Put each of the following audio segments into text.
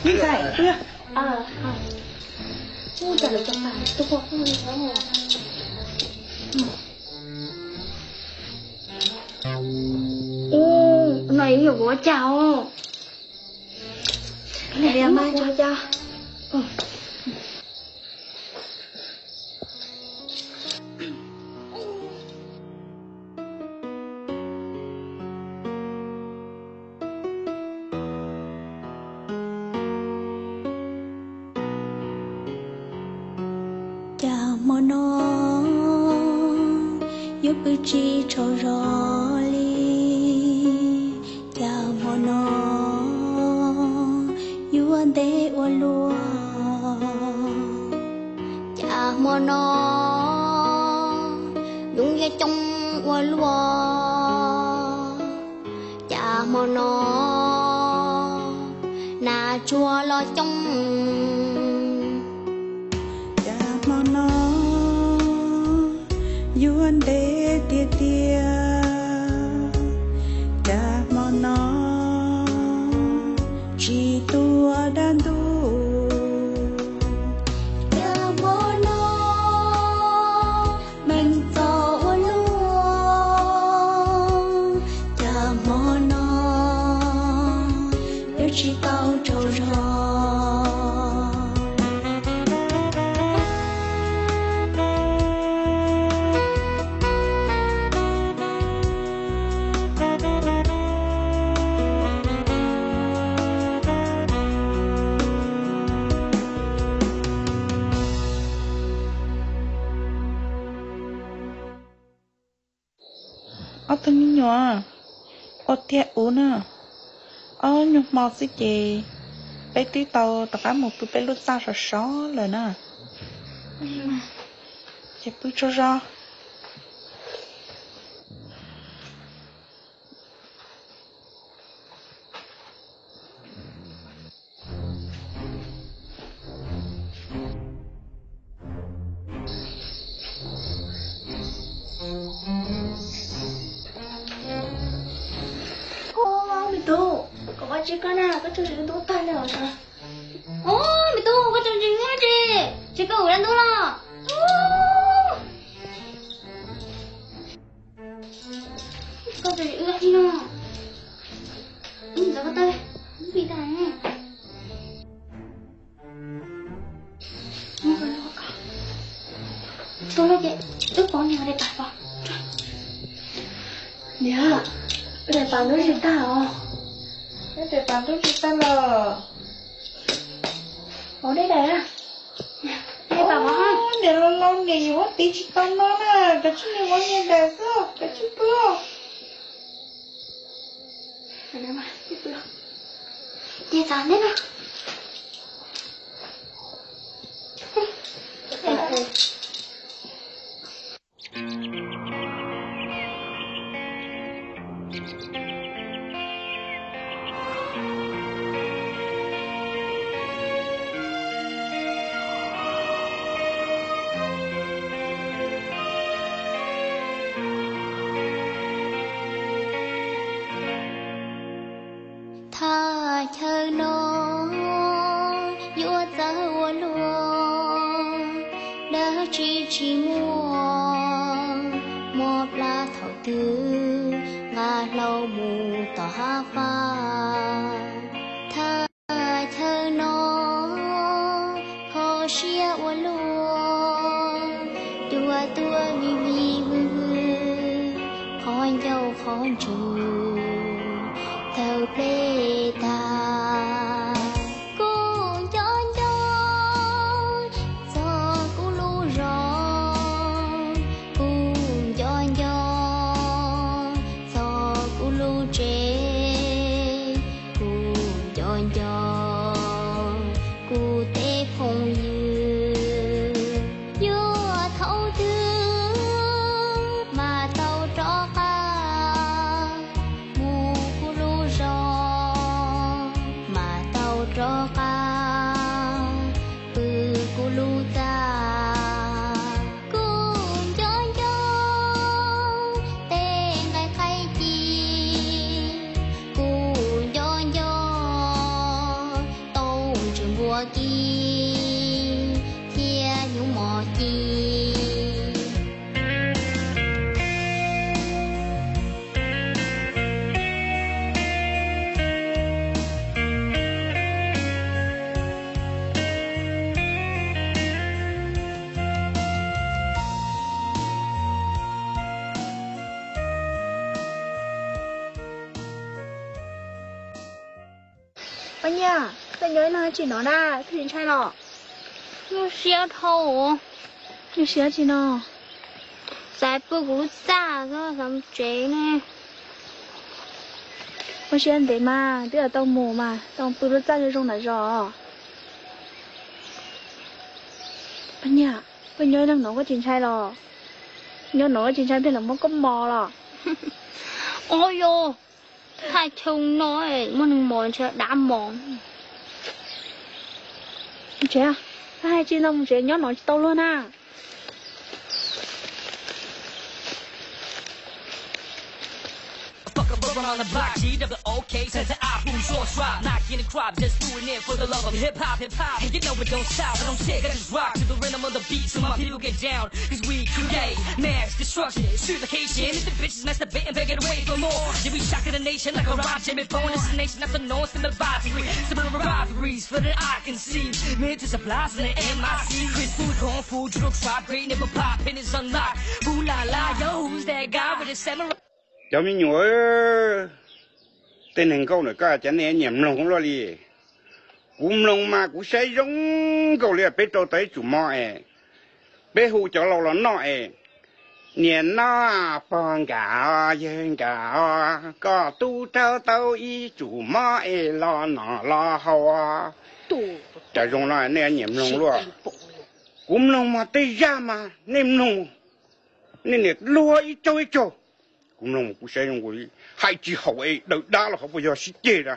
Ntxhais, ua, ua cas lawv cov pas tuaj. Ub, no yuav kuv ua cas os? Mas tso cas. Cas hmo no yuav pw tsis tsaug zog li, cas hmo no yuav ntev ua luaj, cas hmo no yoov yuav coob ua luaj, cas hmo no nas tsuag los coob, cas hmo no yuav ntev tiag tiag, cas hmo no tsis tuaj dab ntub, cas hmo no meej txog ua luaj, cas hmo no yuav tsis tau tsaug zog. Ob tug me nyuam, ua tiag ub na, ob nyuag hmo xwb ces peb twb tau rov qab mus pw peb lub txaj sov sov lawm na. Ces pw tsaug zog. Me tub, koj ua tsi koj na, koj tsaug zog tub tag li os. Ub, me tub, koj tsaug zog tsi, tsis koj ua dab ntub los? Koj tsaug zog ib no. Ntxov koj tau, ib tag. Tau lawm ces wb pov niag daim pam pov. Niam, daim pam ntub tsis tag os. Daim pam ntub tsis tag los? Pov daim daim. Niam, los los niam yuav muab tiv tsis tau no na, kav tsij niam pov niag daim xwb, kav tsij pw. Ces txav nteb no. Thaj chaw no yuav txawv ua luaj, dab tsi tsis muaj, mob plab thaum twg nqa hlau mus tom hav faj. Thaj chaw no kho siab ua luaj, cua tuaj vij vij vwg vwg, qhov ncauj qhov ntswg tawg pleb tag. Kuv nco nco txog kuv lub zos, kuv nco nco txog kuv lub tsev, kuv Ci thiab hnyuv mos ci. Poj Nyiaj, koj nyob ib leeg tsis nov na, koj tsis ntshai los? Nyuaj siab dhau. Nyuaj siab tsis no? Xav pw kuv lub txaj xwb, xav mus tsev ne. Ua siab ntev mas twb tau mus mas, tau pw lub txaj zoo zoo nram zos. Poj Nyiaj, koj nyob ib leeg no koj tsis ntshai los? Nyob no koj tsis ntshai pliag lawv muab koj mos los? Ua yog, thaj chaw no muaj neeg mos ntshe dab mos. Mus tsev, koj hais tsis tau mus tsev nyob no tsis tau luag na. Cov me nyuam, tej neeg nkauj ntawm koj cas nej nyiam mloog luaj li. Kuv mloog mas kuv saib zoo nkaus li peb rau tau ib tsum mov es peb hu cov laus los noj es, niam no, pog nkawd, yawg nkawd, koj tub rau tau ib tsum mov es los noj los haus. Cas zoo no nej nyiam mloog luaj. Kuv mloog mas tej zaj mas nej mloog, nej niam luag ib tsaug ib tsaug. Kuv mloog mas kuv saib zoo nkaus li hais tsis haum es daws dab los qhov puas yog sib ceg na.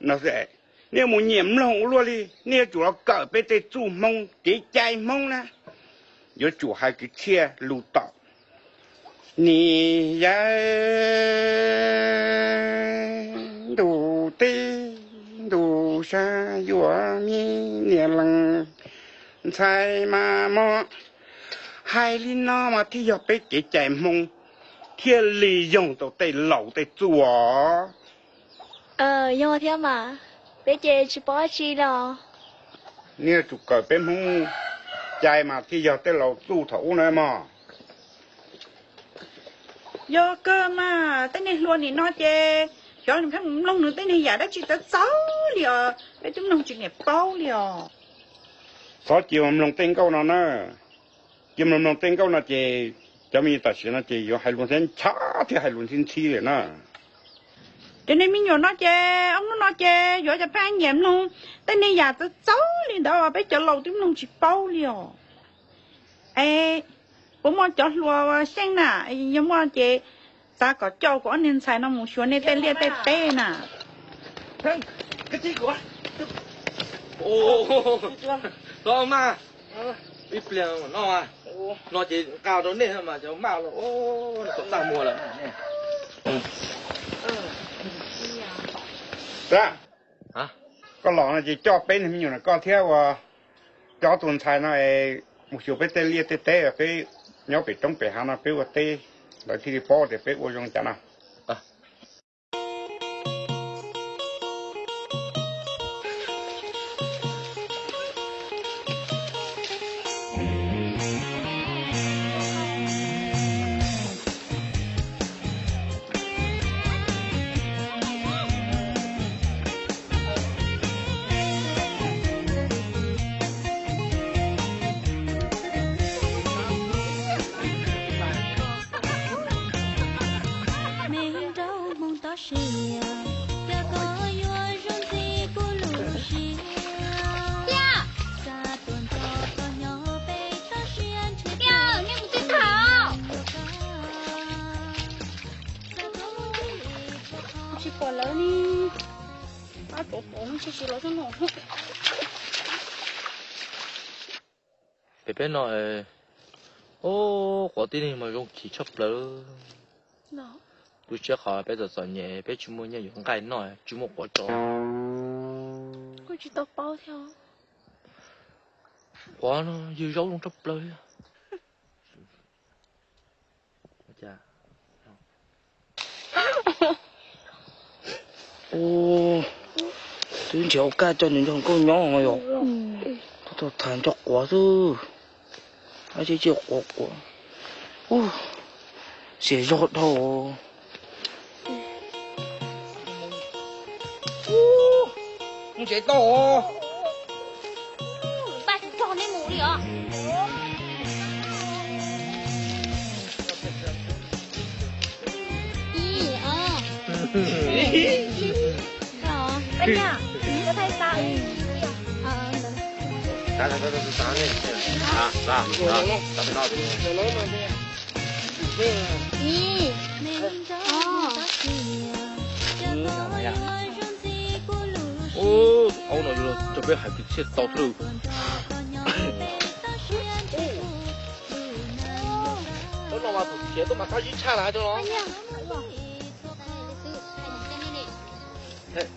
No, nej mus nyiam mloog ua luaj li, nej yuav tsum los kawm peb tej txuj Hmoob, kev cai Hmoob na. Yuav tsum hais kwv txhiaj lus tom nis yawg ntu teb ntu sab yuav me niam leej ntxhais mas mog. Hais li no mas thiaj yog peb kev cai Hmoob, thiaj li yoog tau tej laus tej txuj os. Yog thiab mas, peb ces tsis paub dab tsi los. Nej yuav tsum kawm peb Hmoob cai mas thiaj yog tej laus txuj thaum ub na mog. Yog kawg mas, tej neeg hluas nim no ces xyov nws pheej mus mloog nws tej neeg yam dab tsi txawv txawv li os, peb twb mloog tsis niam paub li os. Txhob cia mloog tej nkauj no na, cia mloog mloog tej nkauj no ces cov me nyuam tam sim no ces yuav hais lus ntxhab nchav thiab hais lus ntxhib ntxhib lawm na. Cov niag me nyuam no ces ob hnub no ces yuav cov pheej nyiam mloog tej niag yam txawv txawv li ntawd, peb cov laus twb mloog tsis paub li os. Es puas muaj cov hluas xyeej na, yog muaj ces xav kom coj kuv ob niag ntxhais no mus xyuas nej tej liaj tej teb na. Los mas, ib pliag no, no ces nqa rau nej mas cov maj los kom tag muag lawm. Koj los no ces coj peb niag me nyuam no koj thiab ua coj tus ntxhais no es mus xyuas peb tej liaj tej teb, peb nyob pem roob pem hav no peb ua teb, lawv thiaj li paub tias peb ua zoo cas no. Me nraug Hmoob toj siab, cas koj yuav zoo ntxim kuv lub siab. Xav tuaj nrog koj nyob peb toj siab ntshe. Tsis pom lawv li. Ab, pom pom tsis tsis lawv no. Pem peb no, o, quav tib neeg mas zoo chiv tshaj plaws. Kuv siab qhov peb txom txom nyem peb tsis muaj nyiaj yuav nqaij noj tsis muaj quav tso. Kuv tsis tau paub thiab. Quav no ywg zaub zoo tshaj plaws li. Twb nrhiav ua kaj coj nws nrog nkauj nyob yom. Tau tham nco quav xwb. Ab, cia quav quav. Xiam zog dhau. Mus tsev tau. Npaj tsis txog nej mus li os. Ib, ob. Ib, ob. Ub, aub no yuav coj peb hais kwv txhiaj tau thiab. Tsob no mas thaum khiav tuaj mas qab zib tshaj na cov no.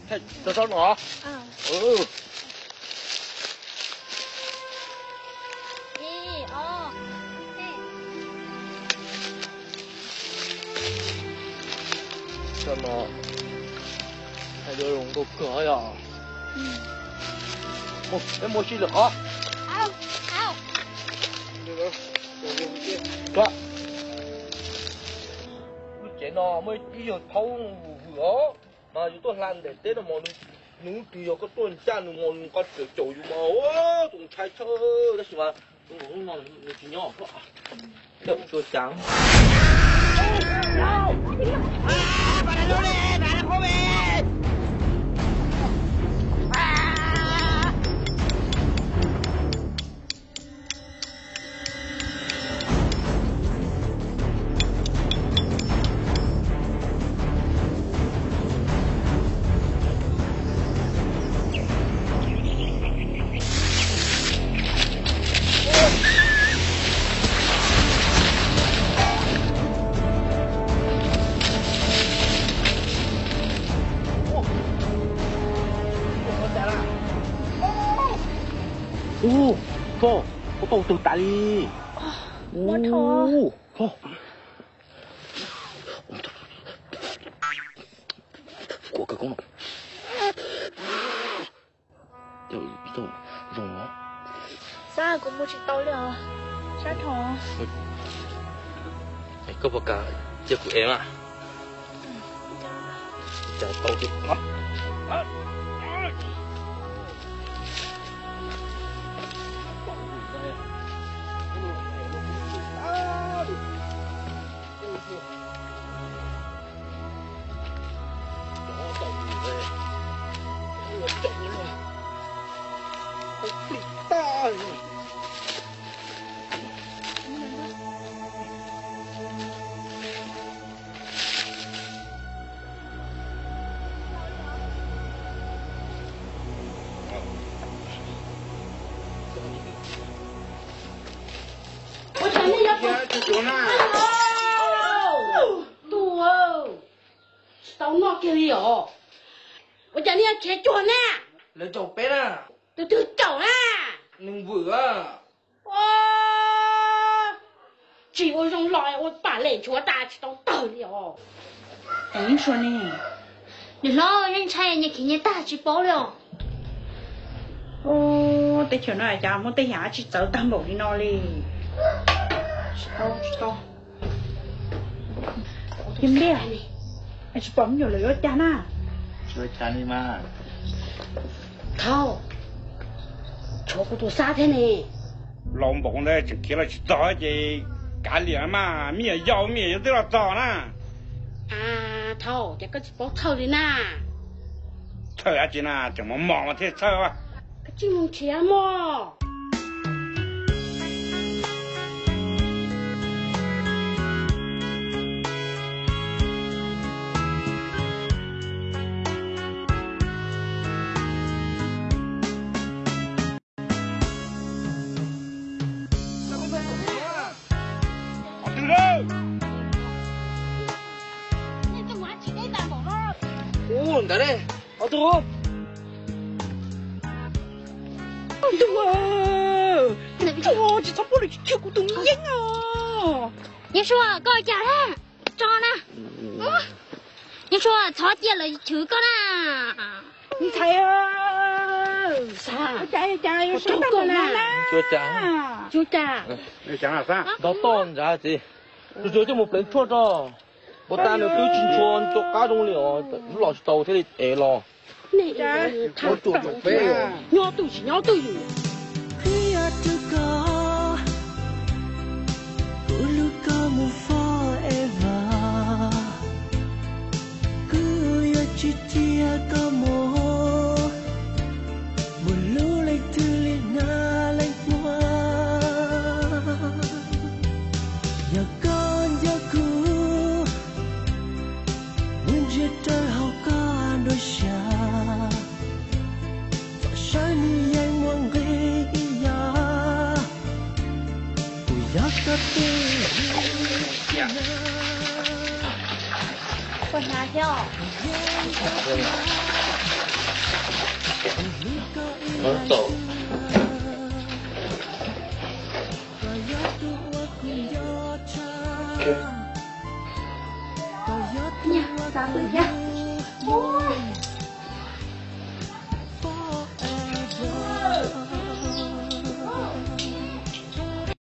Thaij tsob no. Tsob no thaij zoo nkauj kawg yom. Peb mus ua si lwm qhov. Lub tsev no muaj ib yawg thaub vwm os, mas yus tuaj hla ntev teb no mas nws, nws twb yog koj tuaj ncaj nws mas nws nqa tsawm caum yus mas ua tus ntshai tshaj, tab sis mas tus nkaus hnub no nws tsis nyob thiab. Tsuas cas. Ub, koj, koj tau tug tas li. Ub, koj. Kuv kawg koob no. Zoo os. Sab, kuv mus tsis tau li os. Sab dhau. Koj puas kam cia kuv ev mas? Cas tau. Ua cas nej yuav, tsis tau noj kiag li os. Ua cas nej yuav khiav cuag na? Lawv caum peb na. Tus twg caum na? Nws vwm a. Tsis ua zoo los ua pam lem nchuav tas tsis tau tawg li os. Niam hlob, nej ntshai nyias khiav nyias tag tsis paub li os. Teb chaws no cas muaj tej yam tsis txawv tag npaum li no li. Tsis tau, tsis tau. Tsis pom me nyuam lawv yuav cas na. Thaub, tshuav kuv tus Xab thiab ne. Laus npaum ntawd tseem khiav los tsis txog ces kav liam mas, me nyuam yaus me nyuam yaus twb los txog na. Thaub, ces koj tsis paub txhawj li na. Txhawj dab tsi na, tseem mos mos mas thiaj txhawj. Koj tsis mus nrhiav mog. Ntawd ne, ob tug. Ntuj, tsis txhob pub lawv chwv kuv tus me yeeb os. Yeeb Sua, koj cas na? Tso na. Yeeb Sua, txhob cia lawv chwv koj na. Ntxhais, cas cas yuav sab tag no na. Tsuas cas, tsuas cas. Nto toj ntsav txiv, tsuas tsuas coj mus pleev tshuaj tso. Puas tas nws twb tsis ntshua tua qab zoo li os, los tsis tau thiaj li ev los. Nyob twj ywm. Qhia rau koj, kuv hlub koj mus forever. Kuv yuav tsis cia koj mus, mus hlub leej twg li na leej muam. Yog koj nco kuv, mus ntsia rau hauv koj dua siab. Txawm saib nws yeej muaj nqis ib yam, kuv yog koj tus. Nyiaj, xav pw thiab.